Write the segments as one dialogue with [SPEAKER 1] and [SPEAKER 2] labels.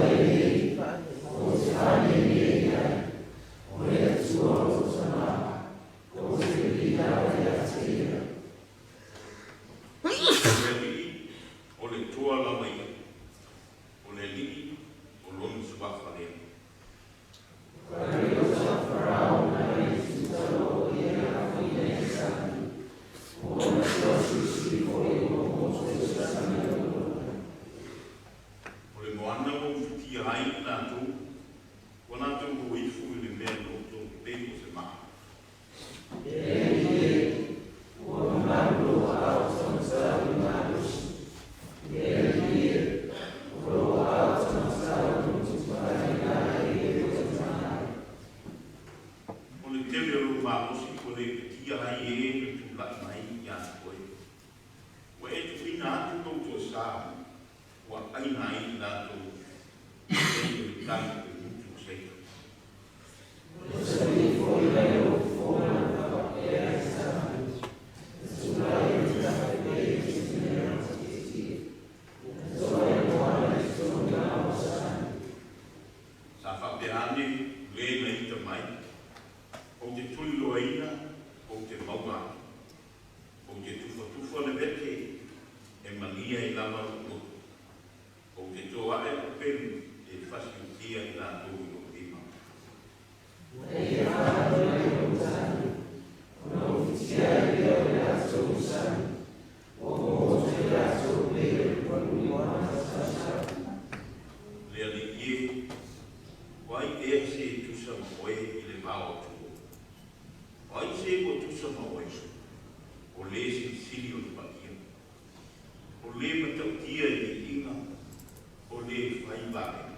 [SPEAKER 1] O le Alii o le Toa lava ia, o le Alii o Lona Suafa lea. O le moana ua ufitia ai i latou, ua latou o ifo i le mea loto pei o se maa. O le tele o lou malosi ua le patia ai e na tulai mai ia te oe. Ua e tuuina atu lou toesa ua aina ai i latou e pei o le tai o le motu o Seila. Sa faapea ane le na ita mai, ou te tuliloaina, ou te maua atu. Ou te tufatufa le vete e malia ai lava lou loto. Ou te toaʻe lou pelu e fasiutia i latou i lou lima. Le Alii e, o ai ea se e tusa ma oe i le vao Atua? O ai se ua tusa ma oe, o le Silisili o le paia, o le matautia i viiga, o le fai valea?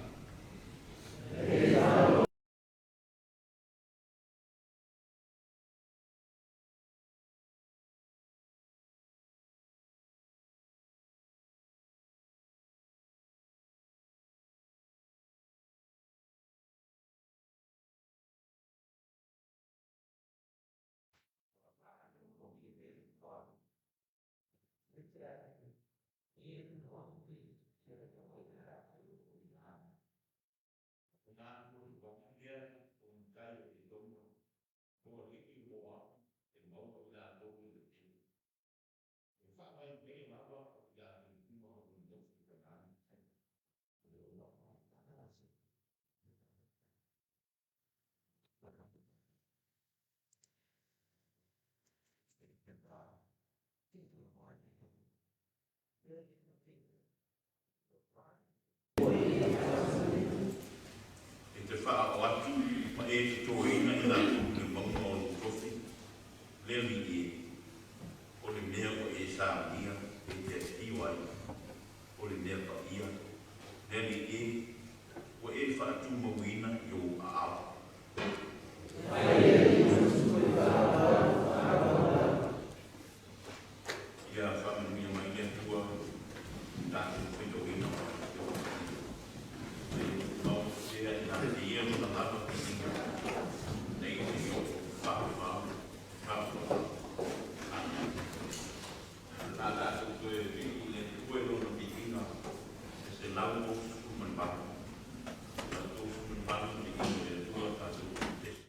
[SPEAKER 1] Ona atuatuangi lea o matai o Etoma, o alii o Moapo e maua i latou i le tele. E faavaevaea lava o i latou lima o le nofo i Kanani. E te faaoo atu ma e totoina i latou i le mauga o lou tofi, le Alii e, o le mea ua e saunia e te afio ai, o le mea paia, le Alii e, ua e faatumauina i ou aao. Ia faamanuia mai le Atua i tatou faitauina o Lana Afioga. E maua pea i la te ia lona lava viiga nei seia oo i faavavau, faavavau. Amene. O le a tatou toe vili i le Atua i Lona viiga e 138. 138, Viiga i le Atua, tatou pese.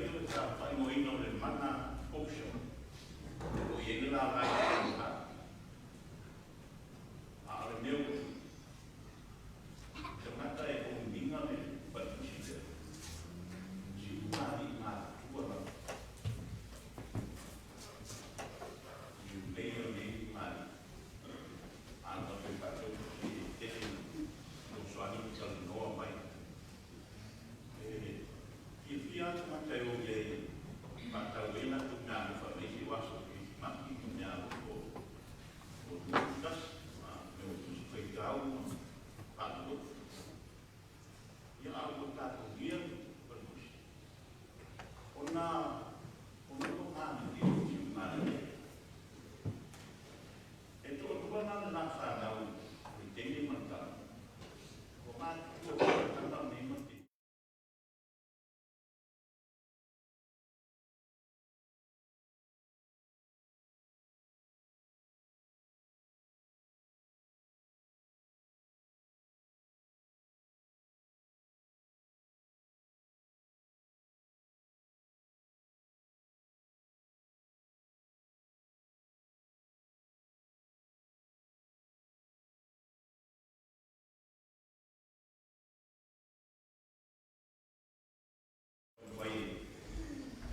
[SPEAKER 1] ia le sa faaigoaina o le Mana Bookshop, o lo o i ai le lala i le A o le mea ua tupu, tagata e own ina le faletusi lea, siuga alii matutua lava. Lelei o nei alii, a na toe faatau tusi e tele ina fesoasoani ma talanoa mai. E fiafia lava tagata e o i ai e faatau ai latou meaalofa aemaise o aso Kerisimasi ma meaalofa o 21, mea o tusi faitau ma faalelotu. Ia, a ua tapunia le faletusi, ona ua malilie i siuga. E toalua la le la fanau, o le teine ma le tama, ua matutua foi tama nei ma te fai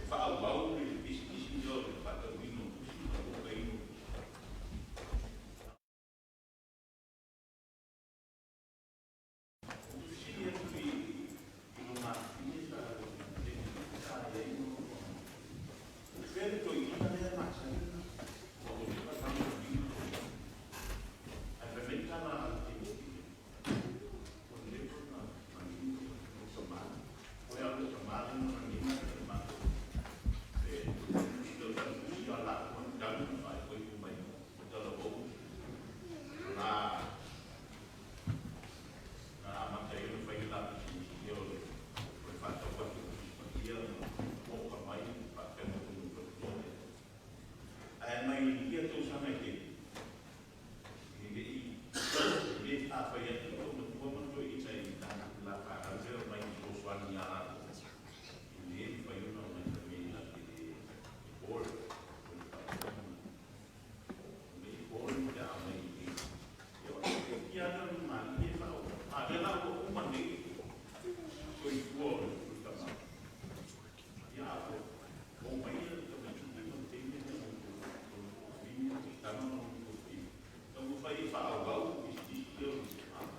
[SPEAKER 1] e faaauau le pisinisi lea o le faatauina o tusi ma le okaina o tusi. Ou te fesili atu i lona afafine sa sa i ai ma nofoaga. O fea le toeaina lea e masani ona ua leva tama ma lima. Ae fai mai le tala a le tamaitiiti lea, ua leva ona manino o tama. O le a le tama lea ma lima le matou e tusi lau faletusi a laua talu ona faaipoipo mai o talavou na na amata ai ona fai le la pisinisi lea o le faatau atu o tusi paia ma oka mai faapea ma tonu faletusi. Ae mai ia tausaga e tele, e le i afai atu le matua ma toeaina i la fanau lea mai fesoasoani ia latou, e le mafai ona omai fai mai latou te le board o le faatauga. O le board pe a mai i ia o le ia na malie faa a lea la ua uma nei soifua o le tama. Ia a o mai le tamaitiiti ma le teine lea ma le tama ma le fili. Taumafai e faaauau pisinisi lea o le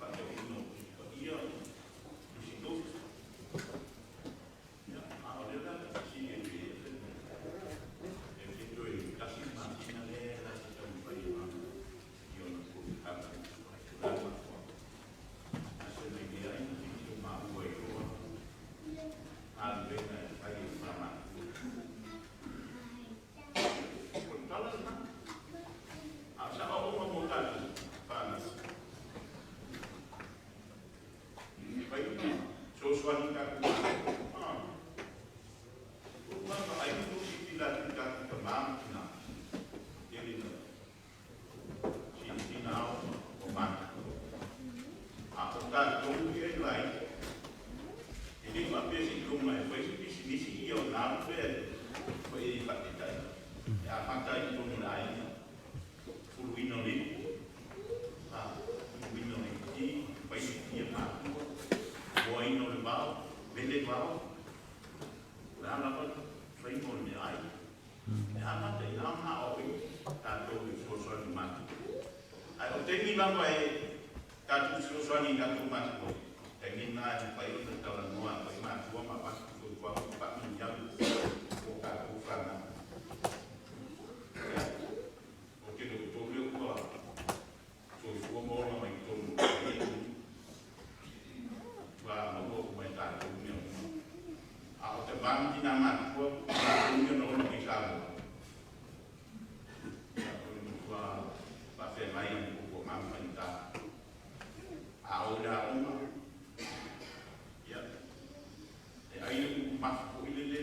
[SPEAKER 1] faatauina o tusi paia, tusi tofi. Ia, a o lea la fesili e pe toe tasi le masina lea la te taumafai e i ona fonotaga o le mafuaaga. Ae se mai lea ina tilotilo maua i loa galuega e fai e faamatutua. O le tala lena. A o sa'ao'oga mo tatou fanau, e fai ona fesoasoani i tatou matua. Ua vaai ma tou silasila atu i tatou tamā ma tinā, tele ina sinasina ao ma matutua. A o tatou ia e laiti, e lei faapea seiloga e fai se pisinisi ia o na pea foi e faataitai e amata ai i totonu o le aiga, fuluina o le ipu, fuluina o le ti, fai ia matua, moaina o le vao, mele vao, o le a lava le faiga o le meaai e amata i ana o i tatou e fesoasoani matua. Ae o taimi lava e tatou fesoasoani i tatou matua, taimi lena e mafai ona talanoa ai matua ma avatu fautuaga ma faamanuiaga o tatou fanau. O te le outou lea ua soifua ma ola mai totonu o lenei atunuu, ua maua uma e tatou mea uma. A o tamā ma tinā matutua, o latou ia na ola mai Samoa. Ia, o le matua faafeagai ma puapuaga ma faigata. A o le aoga, ia, e ai le upu mafu foi lele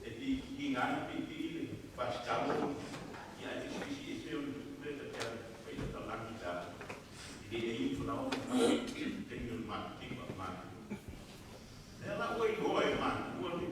[SPEAKER 1] e piipiiga na piipii le fasitalo, ia ae fisifisi ese o le tupu lea ta te alu fai ta talagi pe a i le ai falaoa ma taimi o le matutiga o matua. Lea la ua iloa e matua le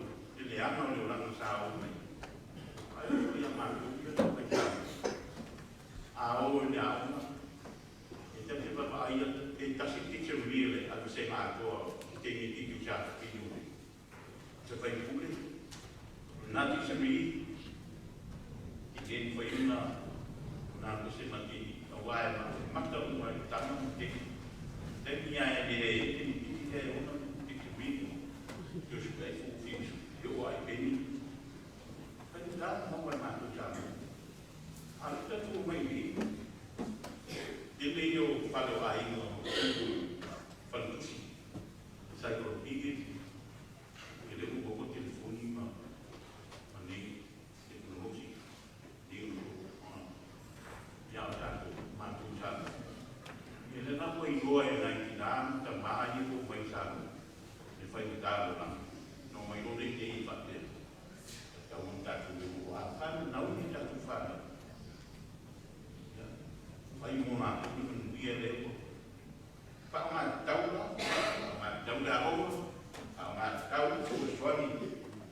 [SPEAKER 1] fesoasoani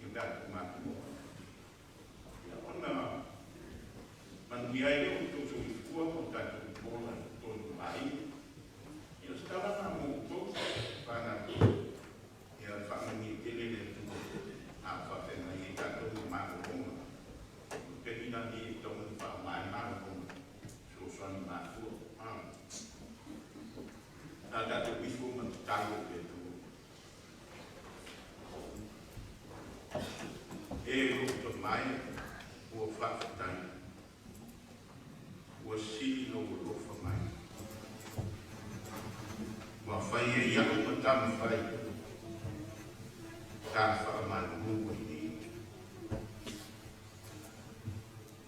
[SPEAKER 1] i o tatou matua, ia ona manuia ai lea o outou soifua ma o tatou ola i totonu o aiga. Ia o se tala lena mo outou fanau, ia faamanuia tele le Atua a o faafeagai ai tatou ma malologa. O le taimi la lenei e tatau ona faaaoga ai malologa e fesoasoani i matua. Sa tatou ifo ma tatalo i le Atua. E lou tama e, ua faafetai, ua sili lou alofa mai. Ua fai ai au ma tamafai, ta faamalulu ai nei.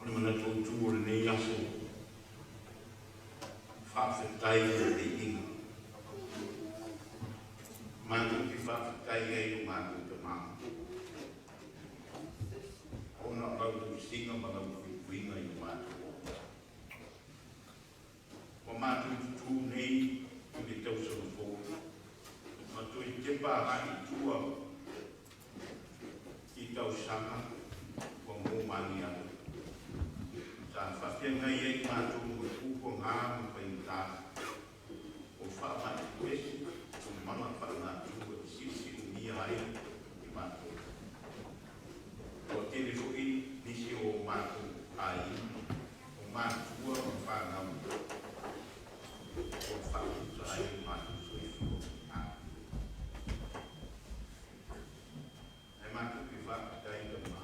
[SPEAKER 1] O le manatu autu o lenei aso, faafetai ma le viiga. Matou te faafetai ai i lo matou Tama, ona o lau tausiga ma lau puipuiga i lo matou ola. Ua matou tutū nei i le tausaga fou, ma toe tepa agai i tua i tausaga ua momalia atu. Sa faafeagai ai matou ma pupuagā ma faigata, o faamai pepesi o mala faalenatura e siusiumia ai i matou. Ua tele foi nisi o matou aiga, o matua ma fanau ua faaputa ai lo matou soifua ma Ae matou te faafetai Tama,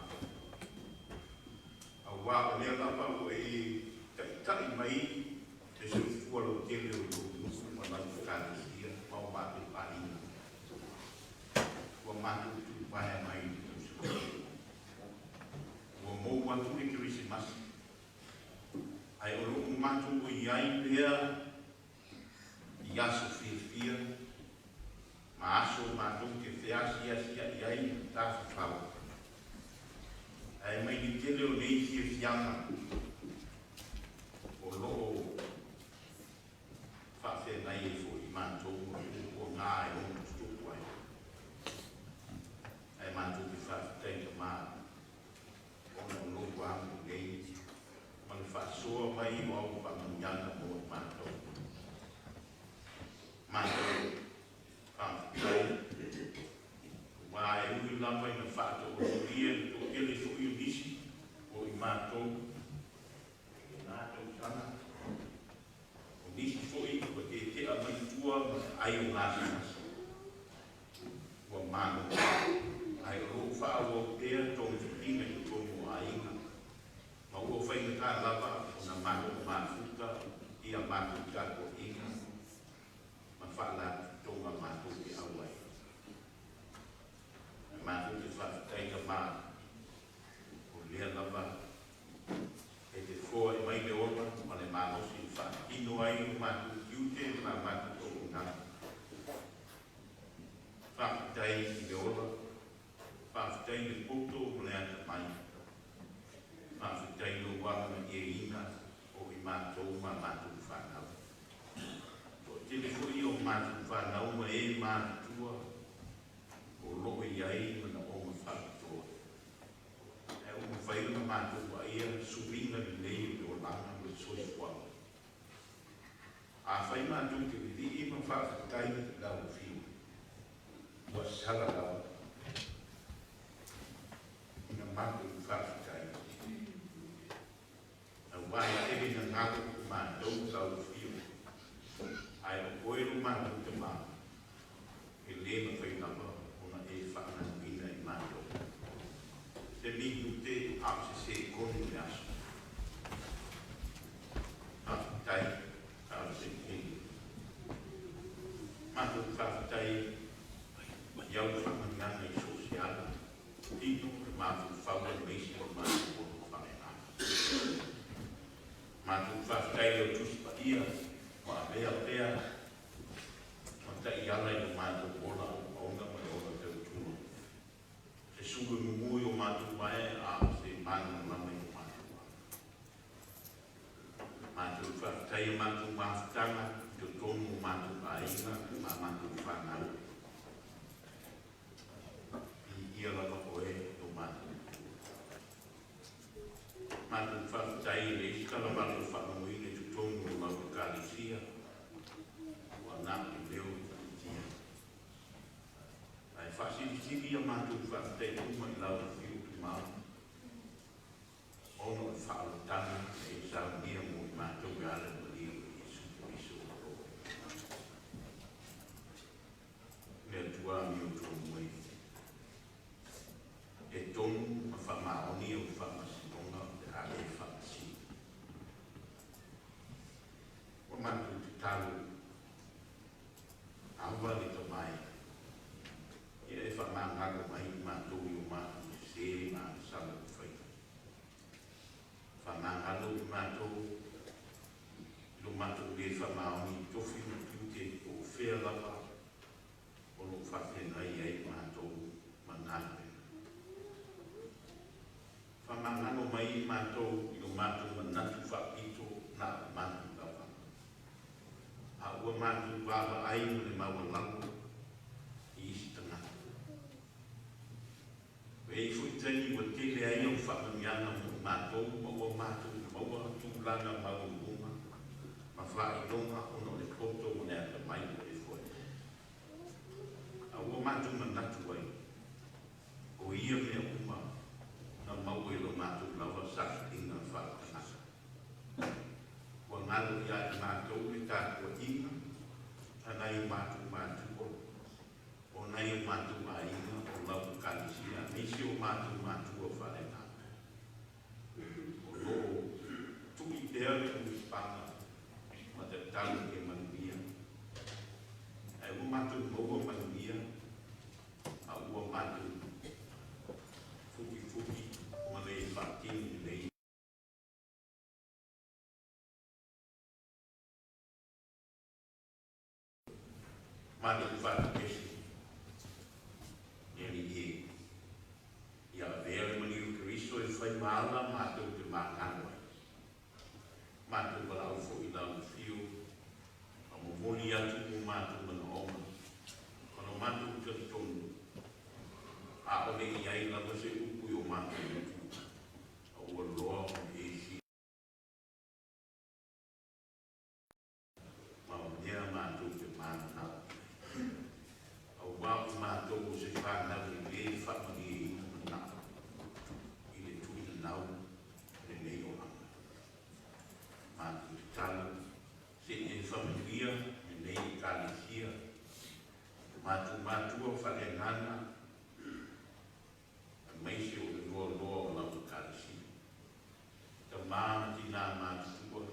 [SPEAKER 1] auā o lea lava ua e taitai mai le soifua lautele o lou nuu ma lau Ekalesia ma o matou aiga. Ua matou tuvae mai i le tausaga fou. Ua mou atu le Kerisimasi, ae o lo o matou i ai pea i aso fiafia ma aso matou te feasiasia'i ai ma tafafao. Ae mai le tele o nei fiafiaga o lo o faafeagai ai foi matou ma puapuaga e ono tutupu ai. Ae matou te faafetai Tama ona o lou agalelei ma le faasoa mai o au faamanuiaga mo i matou. Matou faafetai, aua e ui lava ina faataotolia le toatele foi o nisi o i matou i lena tausaga, o nisi foi ua tetea mai tua ma le ai o gasegase, ua malolo, ae o lo o faaauau pea togafitiga i totonu o aiga, ma ua faigata lava ona matou mafuta i a matou tapuaiga ma faalapotopotoga matou te auai. Ae matou te faafetai Tama, o lea lava e te foai mai le ola ma le malosi e faatino ai o matou tiute ma a matou auaunaga. Faafetai i le ola, faafetai i le poto ma le atamai, faafetai i lou agamaiaina o i matou ma a matou fanau. Toatele foi o matou fanau ma e matutua o lo o i ai manaoga faapitoa. Ae ua mafai ona matou vaaia suiga lelei o le olaga ma le soifuaga. Afai matou te vivii ma faafetai i lau Afioga, ua sala lava ina matou faafetai. Aua e tele ina galo matou i lau Afioga, ae o oe lo matou Tama, e le mafai lava ona e faaganuina i matou. Se minute a o se sekone o le aso. Faafetai, faafetai tele. Matou faafetai i au faamanuiaga i so o se ala, tino, le mafaufau aemaise o le matou ola faaleagaga. Matou faafetai i lau Tusi Paia ua avea pea ma taiala i lo matou ola auauna ma le ola tautua. Se sulu e mumu i o matou vae a o se malamalama i o matou ala. Matou faafetai i a matou mafutaga i totonu o matou aiga ma a matou fanau. Viia. Matou faafetai i le isi talavale ua faalogoina i totonu o lau Ekalesia, ua na o le leo o le Ae faasilisili ia matou faafetai uma i lau Afio Tumao, ona o le faaolataga na e saunia mo i matou e ala i le malie o Iesu Keriso o lo. Le Atua amiotonu e, e tonu ma faamaoni au faamasinoga o le a le faamasino. Ua matou tatalo, ava le tamae, ia e faamagalo mai i matou i o matou sesē ma agasala ua faia. Faamagalo i matou i lo matou le faamaoni i tofi ma tiute po o fea lava o lo o faafeagai ai matou ma galuega. Faamagalo mai i matou i lo matou manatu faapito na o matou lava, a ua matou vaavaai ma le maualalo i isi tagata. E i ai foi taimi ua tele ai au faamanuiaga mo i matou ma ua matou maua tulaga maualuluga ma faailoga ona o le poto ma le atamai ua e foaia. A ua matou manatu ai, o ia mea uma na maua i lo matou lava sailiga faaletagata. Ua galo ia i matou le tapuaiga a nai o matou matua, o nai o matou aiga o lau Ekalesia, aemaise o matou matua faaleagaga, o lo o tui pea le umusipaga ma tatalo ia manuia. Ae ua matou maua manuia, a ua matou futifuti ma le faatino lelei matou faatupese. E Alii e, ia avea le maliu o Keriso e fai ma ala matou te magalo ai. Matou valaau foi i lau afio ma momoli atu o matou manaoga, ona o matou talitonu ʻaʻole i ai lava se upu i o matou upu, a ua loa ona e ma o mea matou te mananao i ai. Auā o matou o se fanau e lē faamalieina manao i le tuinanau o lenei olaga. Matou tatalo se i e faamanuia lenei Ekalesia, matou matua faaleagaga, aemaise o le loaloa o lau Ekalesia, tamā ma tinā matutua,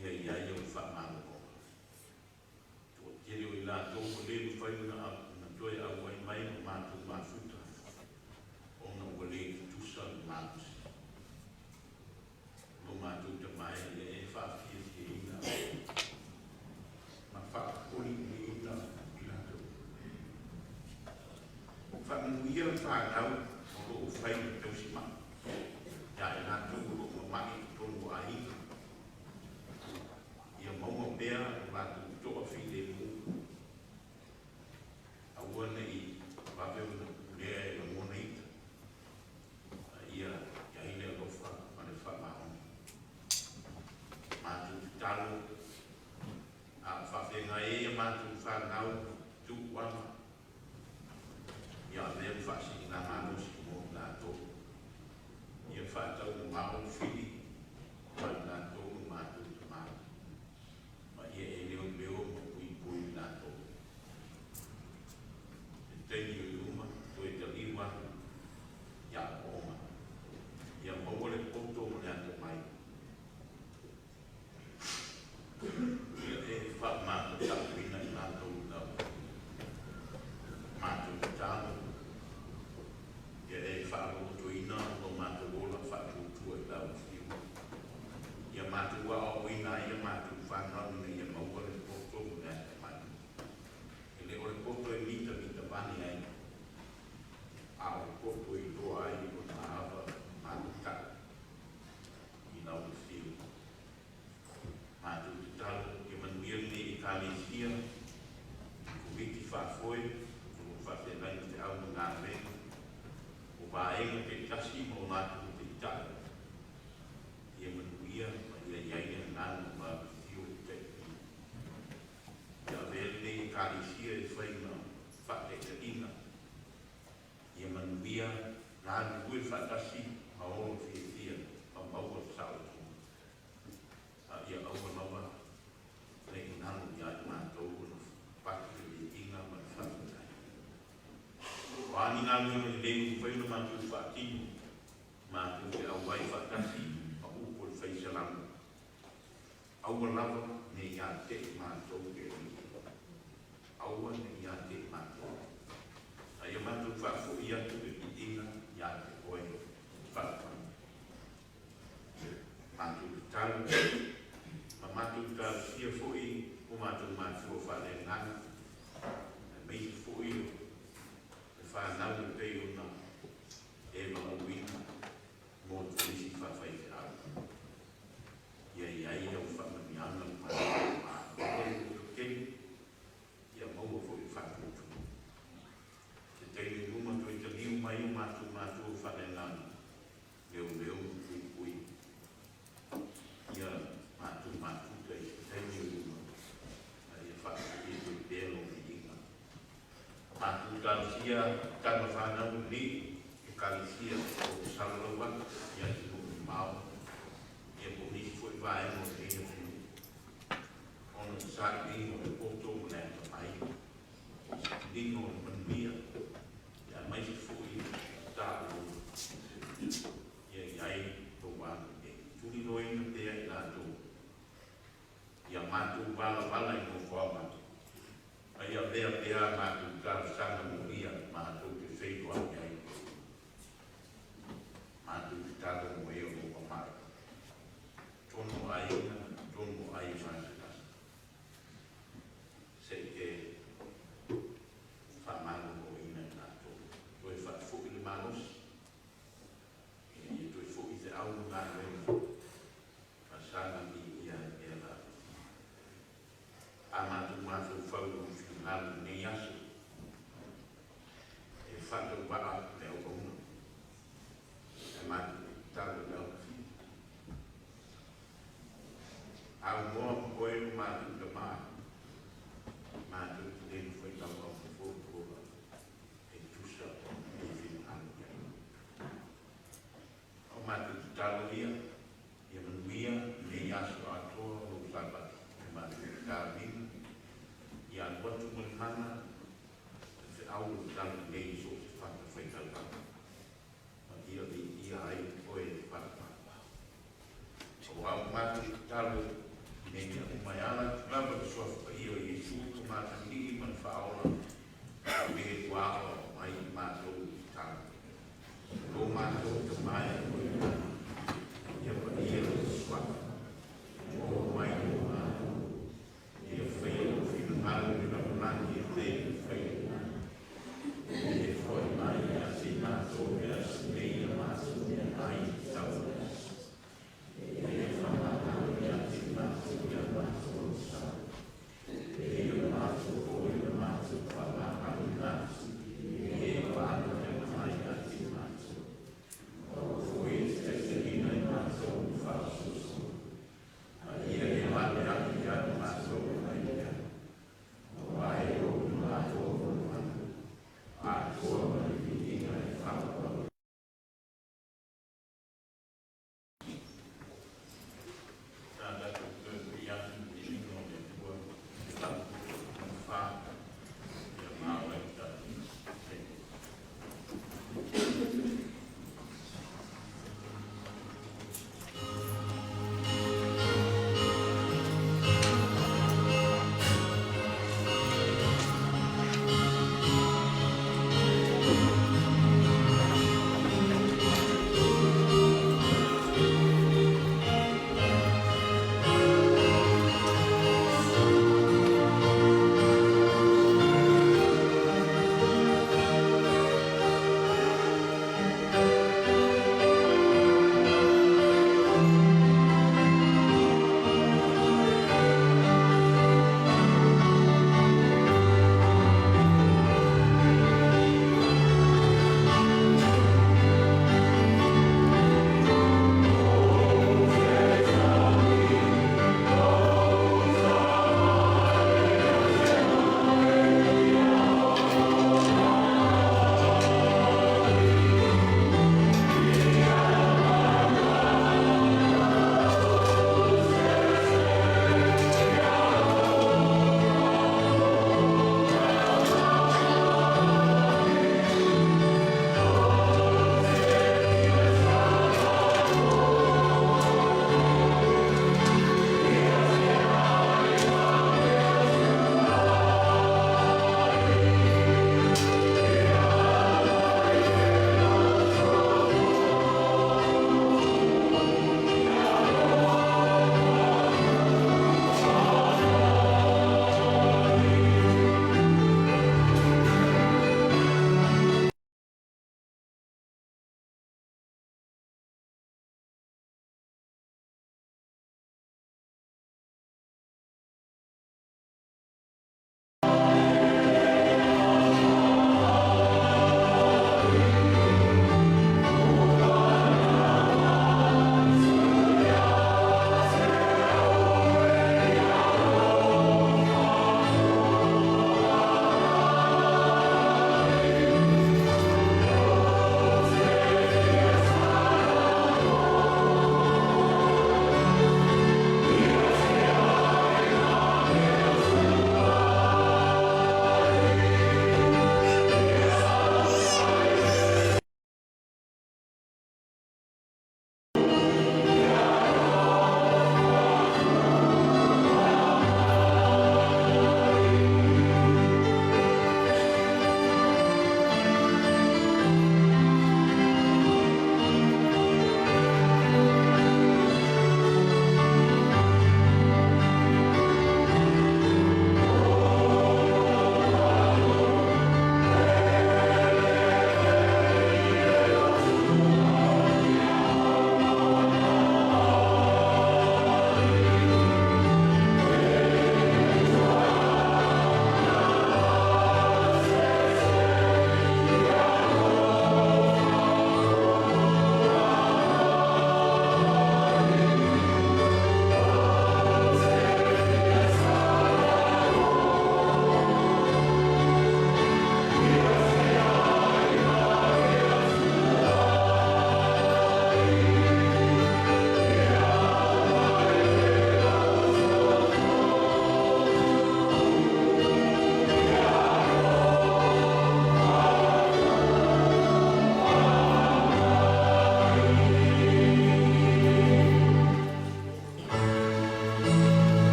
[SPEAKER 1] ia i ai au faamalologa. Toatele o i latou ua le mafai ona toe auai mai ma matou mafuta ona ua le tutusa le malosi. Lo matou tamae, ia e faafiafiaina ma faaolioliina i latou. Faamanuia fanau o lo o fai ma tausimai ia i latou o lo o mama'i i totonu o aiga. Ia maua pea o latou toafilemu, aua neʻi vave ona pulea e lagona ita, a ia i ai le alofa ma le faamaoni. Matou tatalo a o faafeagai ai a matou fanau tuuaga, ia avea ma faasiligamalosi mo i latou. Ia faataumamao fili ma i latou ma matou tamā, ma ia e leoleo ma puipui i latou. Le taimi o i luma toe taliu atu ia aoaoga, ia maua le poto ma le atamai, ia e faamatataʻuina i latou i lau. Matou tatalo ia e faalolotoina lo matou ola faatuatua i lau afio. Ia matou aoaoina ai a matou fanau ina ia maua le poto ma le atamai. E le o le poto e mitamitavane ai, a o le poto e iloa ai ona ava matatau i lau afio. Matou tatalo ia manuia lenei Ekalesia, komiti faafoe o lo o faafeagai ma feau ma galuega o vaega taitasi ma o latou taitai. Ia galulue faatasi ma ola fiafia ma maua le saolotoga, a ia aua lava ne i galo ia i matou ona avatu le viiga ma le faafetai. O a ni galuega lelei ua mafai ona matou faatino, matou te auai faatasi ma upu a le Fai Salamo, Aua lava ne i ia te i matou le Alii, aua ne i ia te i matou, a ia matou faafoi atu le viiga ia te Oe faafetai. Matou tatalo ma matou talosia foi o matou matua faaleagaga, aemaise foi o le fanau e pei ona e valaauina mo le Kolisi Faafaifeau. Ia i ai au faamanuiaga ma matou atoa le loto tele, ia maua foi le faatuatua. Se taimi i luma toe taliu mai o matou matua faaleagaga, leoleo ma puipui ia matou matuta i se taimi o luma, a ia faafoia foi pea lou viiga. Matou talosia tama fanau lelei Ekalesia o lo o salalau atu i atunuu mamao ia po o nisi foi vaega o lenei atunuu ona o le sailiga o le poto ma le atamai, siliga o le manuia aemaise foi o taaloga ia i ai lou agalelei. Tuliloaina pea i latou ia matou valavala i nofoaga ma ia avea pea a matou talosaga molia matou te feiloai ai. Matou tatalo mo e o lo o mamai, tonu o aiga, tonu o aiga gasegase, se i e faamaloloina i latou, toe faafoi le malosi, ina ia toe foi feau ma galuega ma saga viia ai pea latou. A matou mafaufau i lou finagalo i lenei aso, e faatauvaa le auauna, ae matou te tatalo i le augafie. Aunoa ma oe lo matou Tama, matou te le mafai lava ona tolafola e tusa ma e finagalo i ai. O matou tatalo ia, ia manuia lenei aso atoa o lou Sapati, e matou tataloina, ia alu atu ma le mana le feau o le talalelei i so o se fatafaitaulaga, ma ia viia ai oe e Papa. Aua ua matou tatalo i nei mea uma e ala atu lava i le Suafa Paia o Iesu lo matou Alii ma le Faaola, o le ua aoao mai i matou i tatalo. Lo matou Tama e i lagi,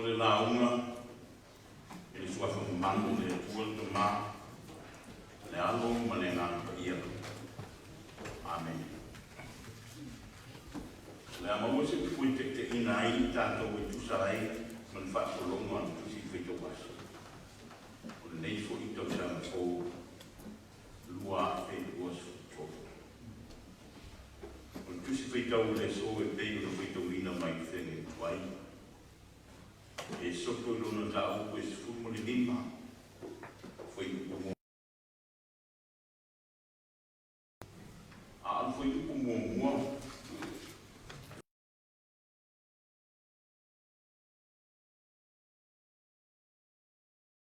[SPEAKER 1] O le lauga i le suafa mamalu o le Atua le Tama, le Alo ma le Agaga Paia. Amene. O le a maua se upu e taitaiina ai i tatou e tusa ai ma le faasologa o le Tusi Faitau Aso o lenei foi tausaga fou 2023. O le Tusi Faitau o le aso e pei ona faitauina mai le feagaiga tuai, Esoto i lona mataupu e 15, fuaiupu a o le fuaiupu muamua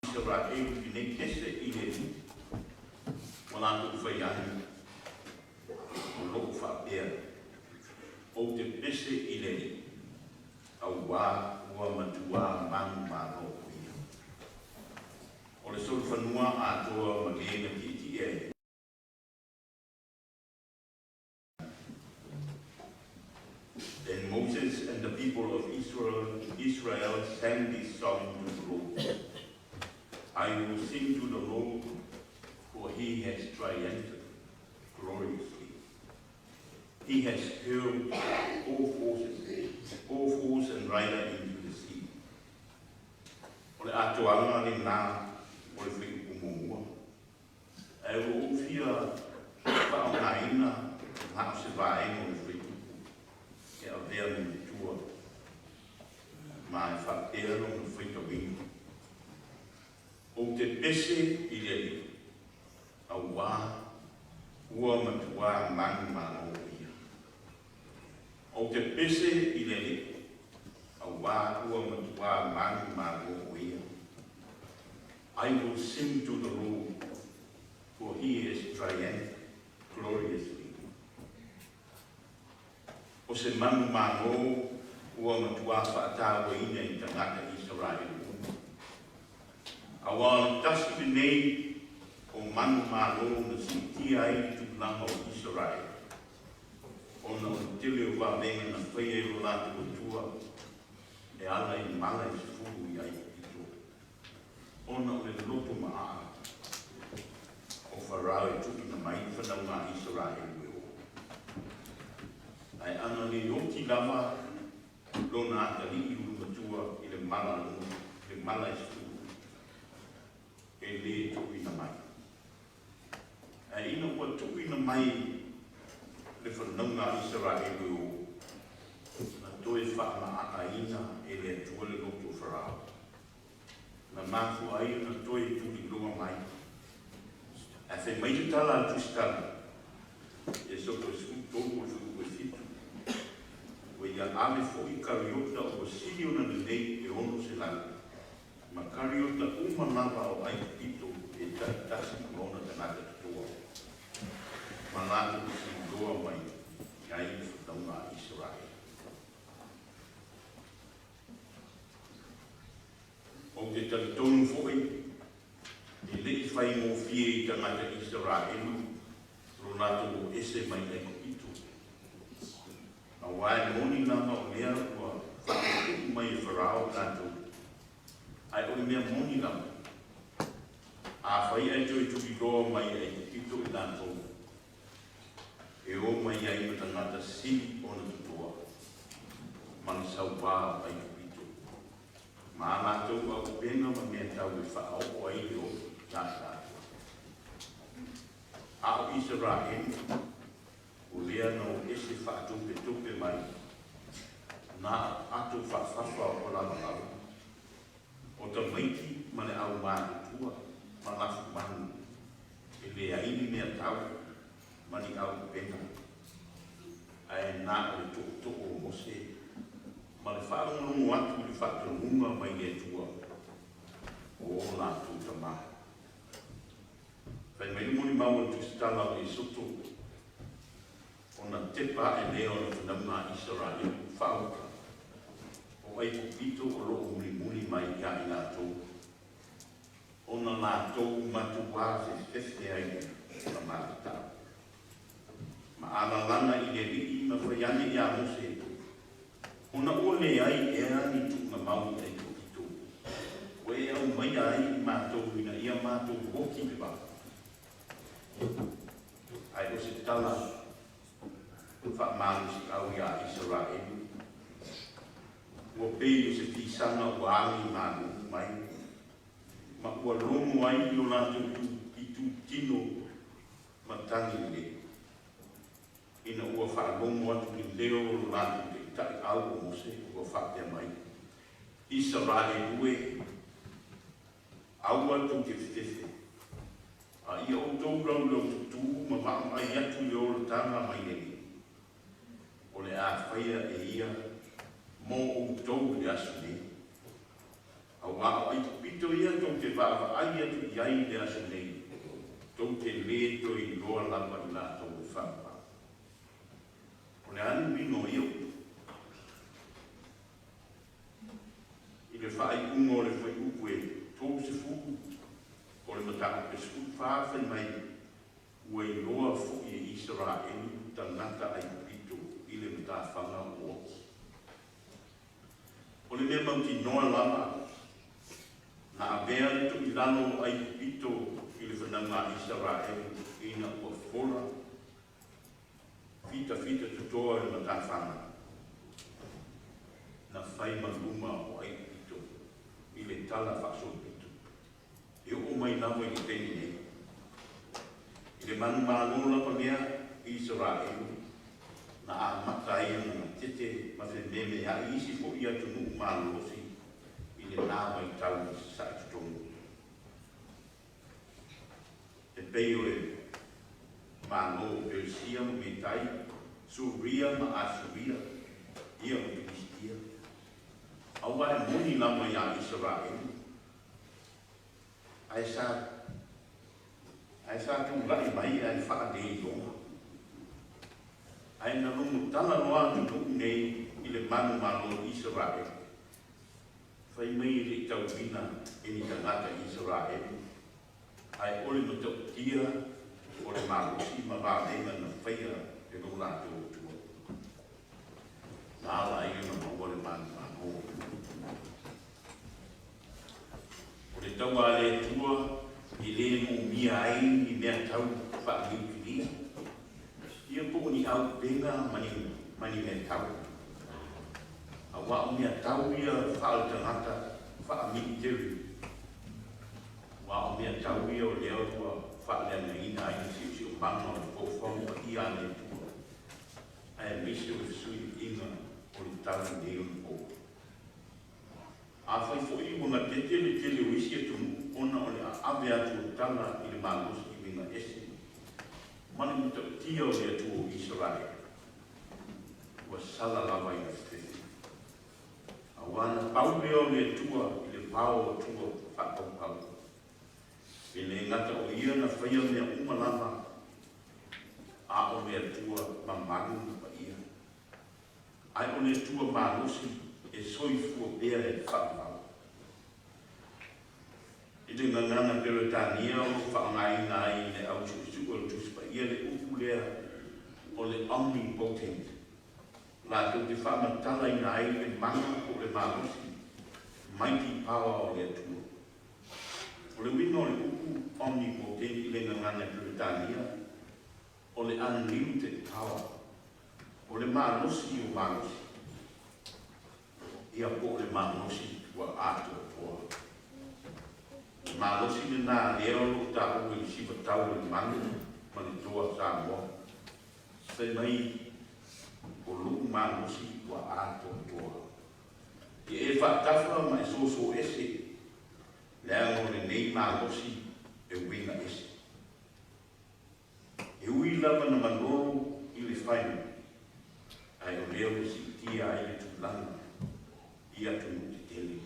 [SPEAKER 1] Isaraelu lenei pese i le Alii, ua latou fai atu, o lo o faapea, Ou te pese i le Alii, auā ua matuā manumalo o ia. O le solofanua atoa ma le na tietie ai. Then Moses and the people of Israel sang this song to the Lord. I will sing to the Lord, for he has triumphed gloriously. He has hurled all forces, all horse and rider into the sea. O le atoaga lenā o le fuaiupu muamua, ae ua ou fia faaaogaina na o se vaega o le fuaiupu e avea ma matua ma e faapea lona faitauina, Ou te pese i le Alii, auā ua matuā manumalo o ia. Ou te pese i le Alii, auā ua matuā manumalo o ia. I will sing to the Lord, for he has triumphed gloriously. O se manumalo ua matuā faataoaina i tagata Isaraelu uma. Auā o le tasi lenei o manumalo na siitia ai le tulaga o Isaraelu, ona o le tele o vavega na faia e lo latou Atua e ala i mala e 10 i Aikupito, ona o le loto maaa o Farao e tuuina mai le fanauga a Isaraelu e oo. Ae ana le oti lava lona atalii ulumatua i le mala i le mala e 10, e lē tuuina mai. Ae ina ua tuuina mai le fanauga a Isaraelu e oo, na toe faamaaaina e le Atua le loto o Farao, na mafua ai ona toe tuliloa mai. Ae fai mai le tala a le Tusitala, Esoto e 13 o le fuaiupu e 7, Ua ia ave foi kariota ua sili ona lelei e 600, ma kariota uma lava o Aikupito e taitasi ma ona tagata totoa, ma latou tuliloa mai ai le fanauga a Isaraelu. Ou te talitonu foi, e le i faigofie i tagata Isaraelu lo latou o ese mai Aikupito. Auā e moni lava o lea ua faapuupuu mai e Farao i latou, ae o le mea moni lava, afai ae toe tuliloa mai e Aikupito i latou, e o mai ai ma tagata sili ona totoa ma le sauā o Aikupito, ma a latou auupega ma mea tau e faaoo ai le oli iā i latou. A o Isaraelu, o lea na o ese faatopetope mai na o ato faafafa o lavalava, o tamaiti ma le au matutua ma lafumanu, e leai ni mea tau ma ni auupega, ae na o le tootoo o Mose ma le faalogologo atu i le faatonuga mai le Atua o o latou tama. Fai mai le molimau a le Tusitala o Esoto, ona tepa ae lea o le fanauga a Isaraelu faauta o Aikupito o lo o mulimuli mai iā i latou, ona latou matuā fefefe ai lea ma matatau. Ma alalana i le Alii ma fai ane iā Mose, ona ua leai ea ni tuugamau i Aikupito. aumaia ai i matou ina ia matou oti i le vao? Ae o se tala faamalosiau iā Isaraelu, ua pei o se fisaga ua agi malū mai, ma ua logo ai i o latou itutino matagi lelei, ina ua faalogo atu i le leo o lo latou taitai au o Mose ua faapea mai, Isaraelu e, aua tou te fefefe, a ia outou laulaututū ma vaavaai atu i le olataga mai le Alii, o le a faia e ia mo outou i le aso nei. Auā o Aikupito ia tou te vaavaai atu i ai i le aso nei, tou te lē toe iloa lava i latou e faavavau. O le a le uiga o ia upu? I le faaiuga o le fuaiupu e 30 o le mataupu e 14 fai mai, Ua iloa foi e Isaraelu tagata Aikupito i le matafaga o oti. O le mea mautinoa lava, na avea le toilalo o Aikupito i le fanauga a Isaraelu ina ua fola fitafita totoa i le matafaga, na fai ma luma o Aikupito i le tala faasolopito, e oo mai lava i le taimi nei. I le manumalo lava lea i Isaraelu, na amata ai ona gatete ma fememea'i isi foi atunuu malolosi i lena vaitau i Sasae totonu, e pei o le Malo o Peresia ma Metai, Suria ma Asuria, ia ma Pilisitia. Aua e moni lava iā Isaraelu, ae sa ae sa tulai mai ae faaleiloga. Ae na logotala loa atunuu nei i le manumalo o Isaraelu, fai mai e le i tauina e ni tagata Isaraelu, ae o le matautia o le malosi ma vavega na faia e lo latou Atua, na ala ai ona maua le manumalo. O le taua a le Atua e lē moomia ai ni mea tau faaniukilia, ia po o ni aupega ma ni ma ni mea tau. Auā o mea tau ia faaletagata faamiliteri, auā o mea tau ia o lea ua faaleagaina ai le siosiomaga o le foafoaga paia a le Atua, aemaise o le fesuiaiga o le tau i nei ona po. Afai foi ua gatete le tele o isi atunuu ona o le aave atu o tala i le malosi uiga ese ma le matautia o le Atua o Isaraelu, ua sala lava i le fefefe. Auā na pau lea o le Atua i le vao o atua faapaupau. E le gata o Ia na faia mea uma lava, a o le Atua mamalu ma paia. Ae o le Atua malosi e soifua pea e faavavau. I le gagana Peretania o lo o faaaogaina ai i le au suesue o le Tusi Paia le upu lea o le omnipotent, latou te faamatalaina ai le mana po o le malosi, mighty power, o le Atua. O le uiga o le upu omnipotent i le gagana Peretania o le unlimited power, o le malosi o malosi, ia po o le malosi ua atoatoa. O le malosi lenā lea o lo o taua i le sivatau o le manu ma le toa Samoa, fai mai o lo'u malosi ua atoatoa. Ia e faatafa ma e soso ese, leaga o lenei malosi e uiga ese. E ui lava na manolo i le faiga, ae o lea ua siitia ai le tulaga i atunuu tetele.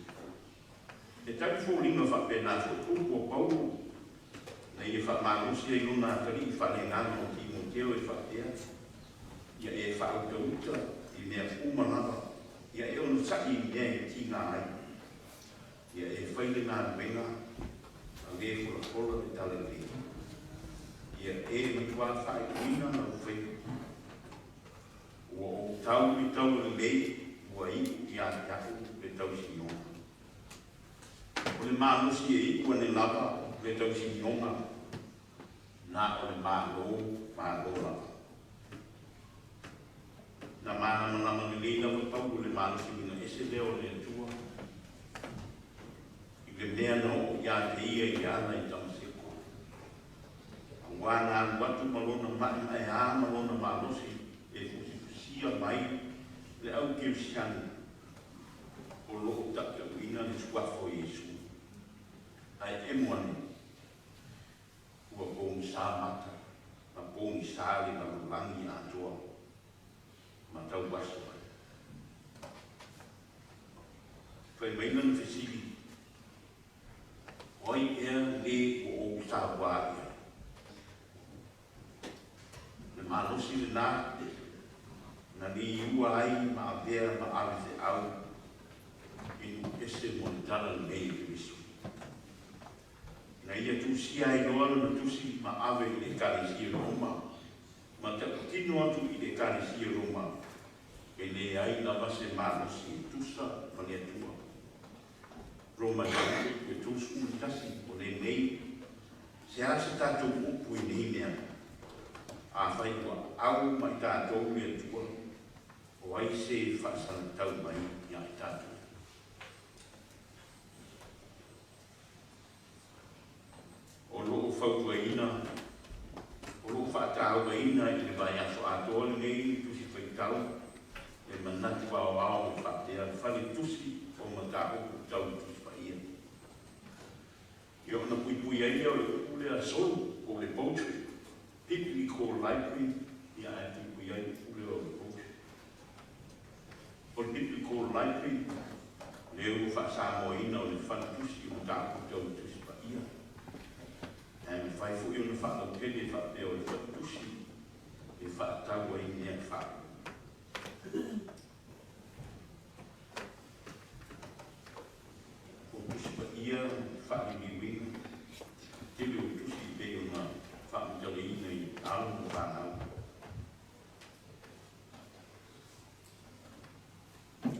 [SPEAKER 1] E tali foliga faapena foi upu a Paulo na ia faamalosi ai lona atalii faaleagaga o Timoteo e faapea, Ia e faautauta i mea uma lava, ia e onosai i mea e tiga ai, ia e fai le galuega a lē folafola le talalelei, ia e matuā faaiuina lau faiva. Ua ou tau i le taua lelei, ua iu ia te aʻu le tausinoga. O le malosi e iu ane lava le tausinioga, na o le Malo malo lava. Na malamalama lelei lava Paulo i le malosi uiga ese lea o le Atua i le mea na oo ia te ia i le ala i Tamaseko. Auā na alu atu ma lona maemaeā ma lona malosi e fusifusia mai le au kerisiano o lo o tautauina le suafa o Iesu. Ae emo ane, ua pogisa mata ma pogisa le lalolagi atoa ma tauaso ai. Fai mai lana fesili, O ai ea le ua ou sauā i ai? O le malosi lena na liua ai ma avea ma ave feau i nuu ese mo le Tala Lelei o Keriso. Na ia tusia ai loa lana tusi ma ave i le Ekalesia Roma, ma tautino atu i le Ekalesia Roma, e leai lava se malosi e tusa ma le Atua. Roma 8, 31, O lenei, se a se tatou upu i nei mea? Afai ua au ma i tatou le Atua, o ai se faasagatau mai ia i tatou? O lo o fautuaina, o lo o faatauaina i le vaiaso atoa lenei le Tusi Faitau le manatu aoao e faapea le Fale Tusi o Mataupu Tau Tusi Paia. Ia ona puipui ai lea o le upu lea solo po o le poetry, Biblical Library, ia ae puipui ai le upu lea o le poetry. O le Biblical Library, lea ua faa-Samoaina o le Faletusi o Mataupu Tau Tusi Paia. Ae mafai foi ona faalautele faapea o le faletusi e faatau ai mea faa. O Tusi Paia faaliliuina, tele o tusi e pei ona faamatalaina i alo ma fanau.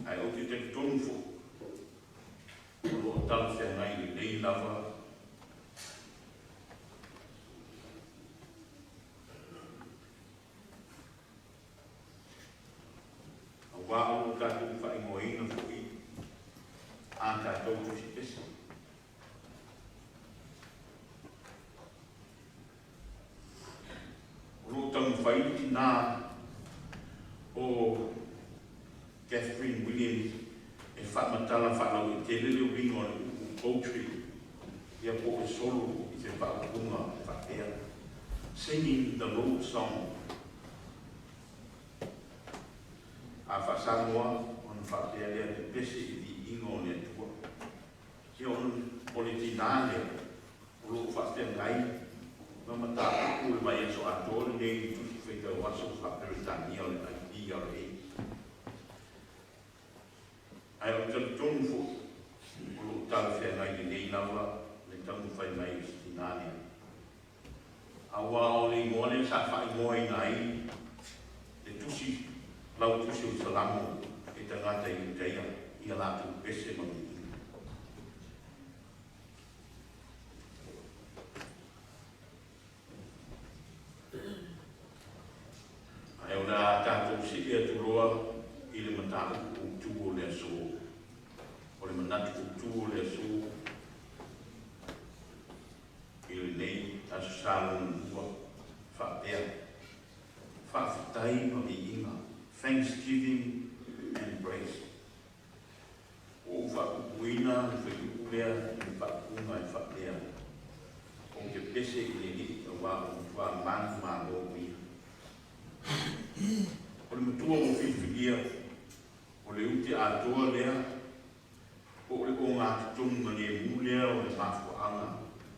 [SPEAKER 1] Ae ou te talitonu foi, o lo o talafeagai lelei lava Aua o lo o tatou faaigoaina foi a tatou tusi pese. O lo o taumafai le tinā o Katherine Williams e faamatala faalauaitele le uiga o le upu poetry ia po o le solo i se faaupuga e faapea, Singing the Lord's song. A faa-Samoa ona faapea lea, Pepese i viiga o le Atua. Ia o le tinā lea o lo o faafeagai ma mataupu o le vaiaso atoa lenei i le Tusi Faitau Aso Faa-Peretania o le IPRA. Ae ou te talitonu foi o lo o talafeagai lelei lava le taumafai mai o si tinā lea. Aua o le igoa lea sa faaigoaina ai le tusi, lau tusi o le Salamo e tagata Iudaia i a latou pese ma viiga. Ae o le a tatou see atu loa i le mataupu autu o le aso. O le manatu autu o le aso i lenei Aso Sa lona lua, faapea, Faafetai ma Viiga, Thanksgiving and Praise. Ua ou faapupuina le fuaiupu lea i le faaupuga e faapea, Ou te pese i le Alii auā ua matua manumalo o ia. O le matua ua filifilia, o le ute atoa lea, po o le ogatotonu galemu lea o le mafuaaga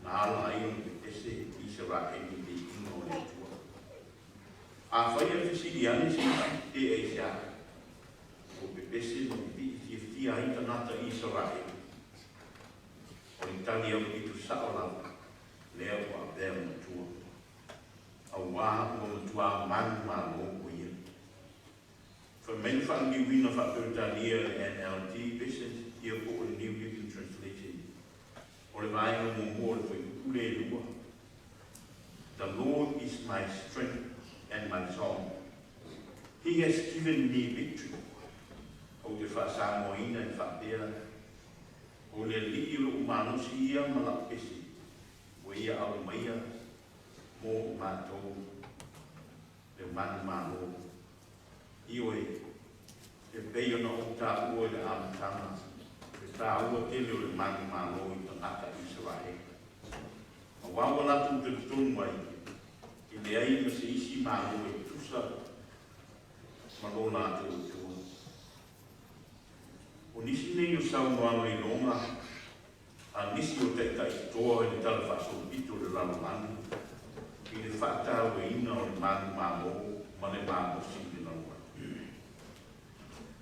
[SPEAKER 1] na ala ai ona pepese Isaraelu i le iuga o le Atua. Afai e fesili ane se isi pe aisea ua pepese ma pipii fiafia ai tagata Isaraelu, o le tali aupito sao lava lea ua avea matua, auā ua matuā manumalo o ia. Fai mai le faaliliuina faa-Peretania le NLT Version ia po o le New Living Translation. my strength and my song. He has given me victory. Ou te faasamoaina e faapea, O le Alii o lou malosi ia ma lau pese, ua ia aumaia mo i matou le manumalo. Ioe, e pei ona ou taua i le amataga, le taua tele o le manumalo i tagata Isaraelu. Auā ua latou talitonu ai, e leai ma se isi malo e tusa ma lo latou Atua. O nisi nei o saunoaga iloga a nisi o taitai toa i le Tala Faasolopito o le Lalolagi i le faatauaina o le manumalo ma le malosi i le lalolagi.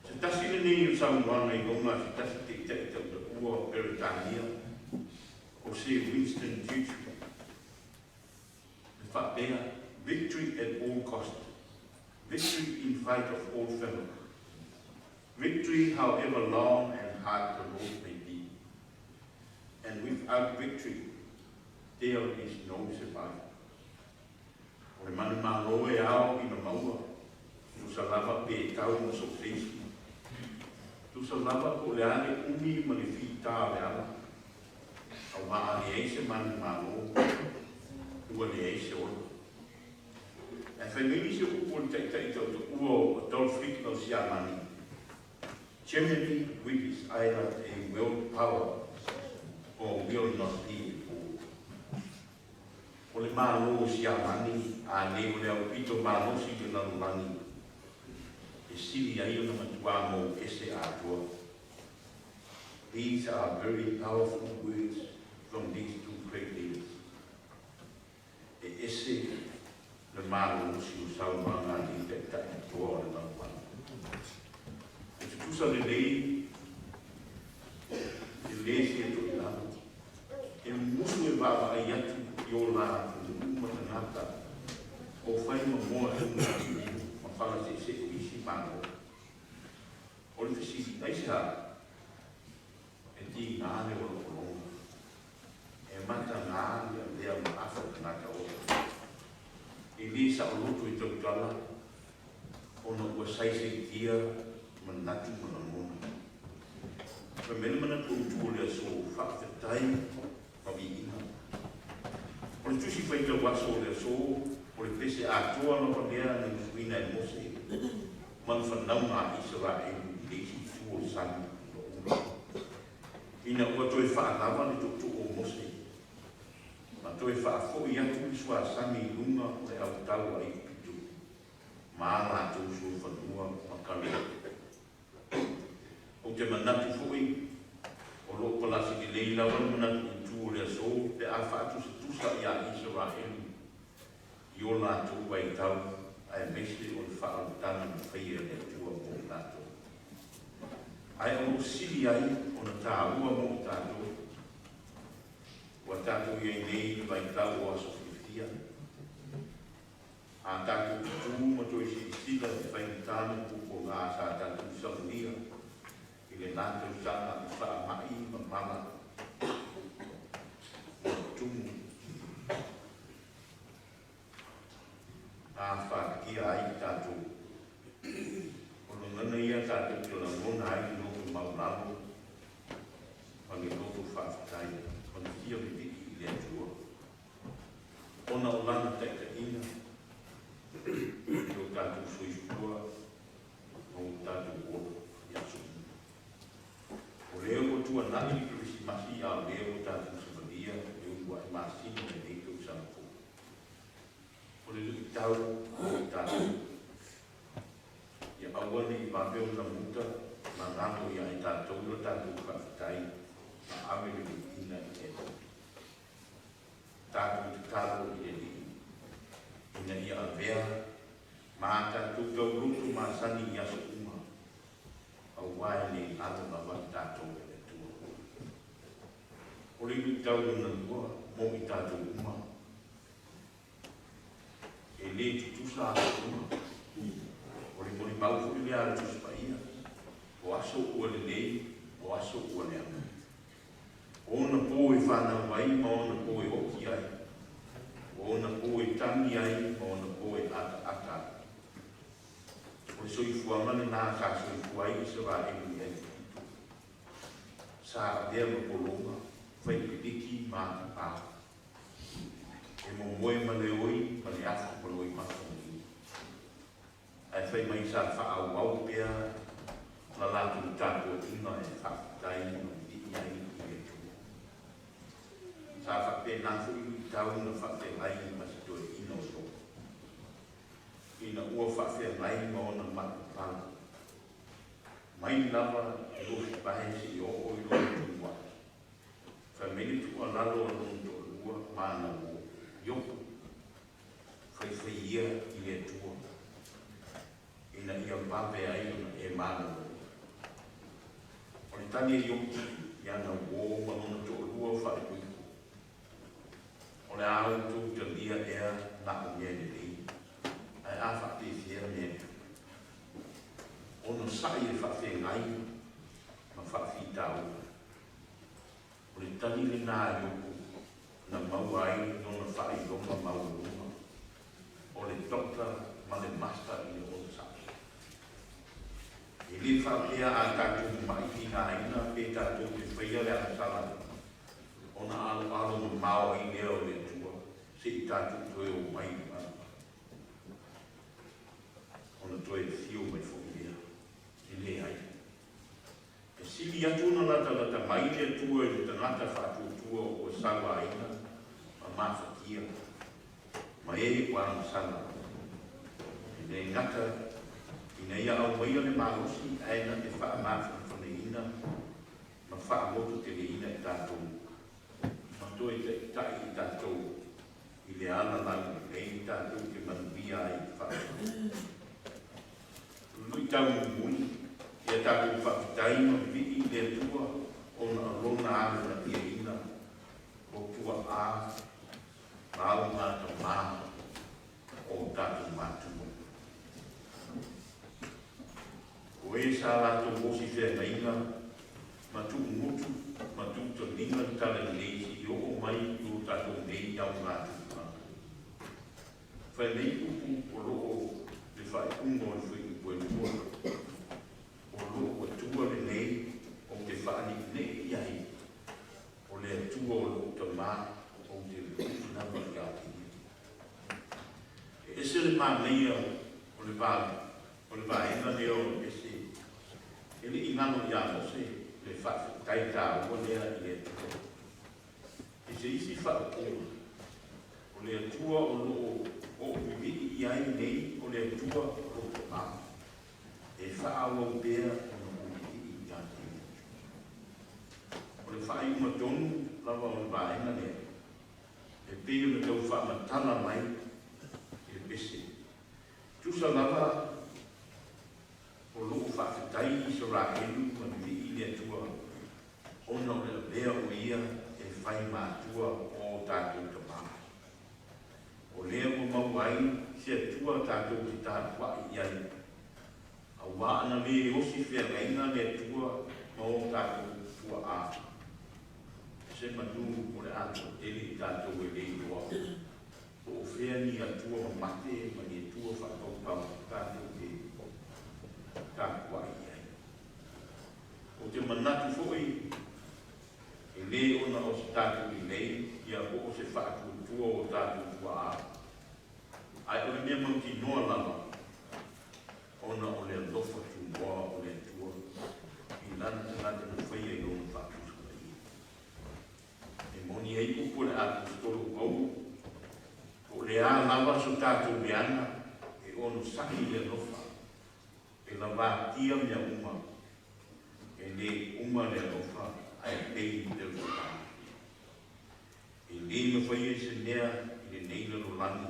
[SPEAKER 1] Se tasi lenei o saunoaga iloga a se tasi taitai tautaua o Peretania, o Sir Winston Churchill, e faapea, "Victory at all cost. Victory in fight of all famine. Victory however long and hard the road may be. And without victory, there is no survival." O le manumalo e ao ina maua, tusa lava pe tau ma so o se isi. Tusa lava po o le a le umi ma le fitā o le ala, auā a leai se manumalo, ua leai se ola. Ae fai mai nisi o upu a le taitai tautaua o Adolf Hitler o Siamani, "Germany will is either a world power or will not be at all." O le Malo o Siamani a nei o le aupito malosi i le lalolagi e sili ai ona matuā mou ese atoa. These are very powerful words from these two great leaders. E ese le malosi o saunoaga a nei taitai toa o le lalolagi. E tutusa lelei e lē sia toilalo e musu e vaavaai atu i o la atunuu ma tagata o fai ma moa tuga ma falaseese o isi malo. O le fesili, aisea e tigā le ologologa, e matagā le avea ma afa tagata ola. E lē saoloto i tautala ona ua saisaitia manatu ma lagona. Fai mai le manatu autu o le aso, faafetai ma viiga. O le tusi faitau aso o le aso, o le pese atoa lava lea na usuina e Mose ma le fanauga a Isaraelu i le isi itu o le sami ulaula, ina ua toe faalava le tootoo o Mose ma toe faafoi atu le suasami i luga o le autau a Aikupito ma a latou solofanua ma kaleapu. Ou te manatu foi o lo o palasi lelei lava le manatu autu o le aso pe a faatusatusa iā Isaraelu i o latou vaitau aemaise o le faaolataga na faia e le Atua mo i latou. Ae o lo o sili ai ona taua mo i tatou, ua tatou i ai nei i le vaitau o aso fiafia. A tatou tutū ma toe silasila i faigata ma pupolā sa tatou savalia i lenā tausaga i faamai ma mala ua tumu gafatia ai i tatou, o lagona ia tatou te lagona ai le loto maualalo ma le loto faafetai ma le fia vivii i le Atua ona o Lana taitaiga i o tatou soifua ma o tatou ola i aso uma. O lea ua tuanai le Kerisimasi a o lea ua tatou savalia le uluai masina o lenei tausaga fou. O le luitau mo i tatou, ia aua ne i vave ona muta ma galo ia i tatou la tatou faafetai ma ave le viiga i le Atua. Tatou tatalo i le Alii ina ia avea ma a tatou tauloto masani i aso uma, auā e le galo lava i tatou e le Atua. O le luitau lona lua mo i tatou uma, e lē tutusa aso uma. O le molimau foi lea a le Tusi Paia, o aso ua lelei, o aso ua leaga. O ona po e fanau ai ma ona po e oti ai. O ona po e tagi ai ma soifuaga lenā sa soifua ai Isaraelu i Aikupito. Sa avea ma pologa, faipiliki ma atapā, e momoe ma le oi ma le afu ma loimata maliu. Ae fai mai sa faaauau pea la latou tapuaiga e faafetai ma vivii ai i le Atua. Sa faapena foi luitau na faafeagai ma si toeaina o Iopo, ina ua faafeagai ma ona ma'i papala, mai lava i lofipae seia oo i lona tumuai. Fai mai le tuualalo a lona toalua ma ana uo, Iopo, faifai ia i le Atua, ina ia vave ai ona e malolo. O le tali a Iopo i ana uō ma lona toalua faaipoipo, O le a outou talia ea na o mea lelei, ae a faapefea mea leaga? Onosai e faafeagai ma faafitauli. O le tali lenā a Iopo na maua ai lona faailoga maualuga o le Doctor ma le Master i le onosai. E le faapea a tatou mamai tigaina pe tatou te faia le agasala ona aloalo mamao ai lea o le Atua se i tatou toe omai i le lalolagi, ona toe afio mai foi lea. E leai. E sili atu ona latalata mai le Atua i le tagata faatuatua ua sauaina ma mafatia ma e ua agasala. E le gata ina ia aumaia le malosi ae na te faamafanafanaina ma faamototeleina i tatou ma toe taitai i tatou i le ala laulelei tatou te manuia ai i le faamoemoe. O le luitau mulimuli, ia tatou faafetai ma vivii i le Atua ona o Lona alofatiaina o tua'a ma augatamā o o tatou matua. O e sa latou osi feagaiga ma tuumutu ma tuutaliga le talalelei seia oo mai i o tatou nei augatupulaga. Fai mai upu o loo le faaiuga o le Fuaiupu e lua, O lou Atua lenei ou te faaneenee i ai, o le Atua o lou tamā ou te vivii lava ia te ia. E ese le manaia o le o le vaega lea o le pese, e le i galo iā Mose le faafetai taua lea i le Atua. I se isi faaupuga, o le Atua o lo o ou vivii i ai nei o le Atua o lou tamā, e faaauau pea ona ou vivii ia te ia. O le faaiuga tonu lava o le vaega lea, e pei ona tau faamatala mai i le pese, tusa lava o lo o faafetai Isaraelu ma vivii i le Atua ona o le avea o ia e fai matua o o tatou tamā. O lea ua maua ai se Atua tatou te tapuai i ai, auā ana lē osi feagaiga le Atua ma o tatou tua'a. Se manu o le atoa tele i tatou e le iloa po o fea ni Atua mamate ma ni Atua faapaupau tatou te tapuai i ai. Ou te manatu foi e lē ona o se tatou lelei ia po o se faatuatua o tatou tua'a, ae o le mea mautinoa lava ona o le alofa tunoa o le Atua i Lana tagata na faia i Lona faatusa paia. E moni ai upu a le Aposetolo o Paulo, Po o le a lava so tatou leaga, e onosai i le alofa, e lavatia mea uma, e lē uma le alofa ae pei le tausaga. E lē mafai e se mea i lenei lalolagi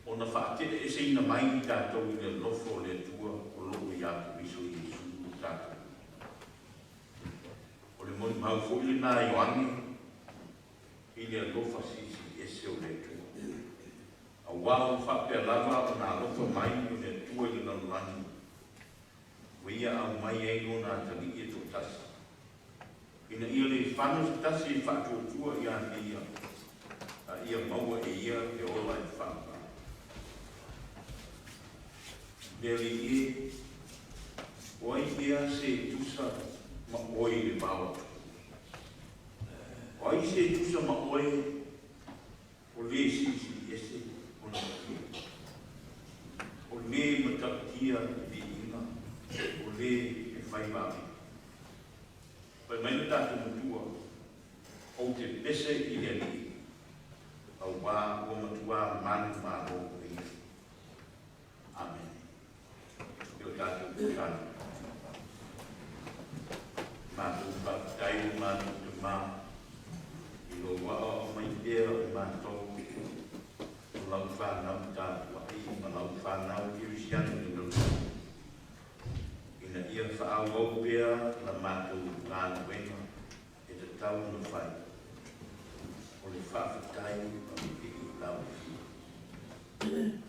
[SPEAKER 1] ona faate'eeseina mai i tatou i le alofa o le Atua o loo iā Keriso Iesu lo tatou Alii. O le molimau foi lenā a Ioane i le alofa silisili ese o le Atua. Auā ua faapea lava ona alofa mai o le Atua i le lalolagi, ua Ia aumai ai Lona Atalii e toatasi, ina ia le fano se tasi e faatuatua ia te Ia, a ia maua e ia le ola e faavavau. Le Alii e, o ai ea se tusa ma oe i le vao atu? O ai se tusa ma oe o lē Silisili Ese ona paia, o lē matautia le viiga, o lē e fai vavega? Fai mai le tatou Matua, ou te pese i le Alii, auā ua matuā manumalo e ia. Amene. E o tatou tatalo. Matou faafetai o matou Tamā i lou aoao mai pea o matou o lau fanau tapuai ma lau fanau kerisiano i le lalolagi, ina ia faaauau pea la matou galuega e tatau ona fai, o le faafetai ma le vivii i lau Afioga.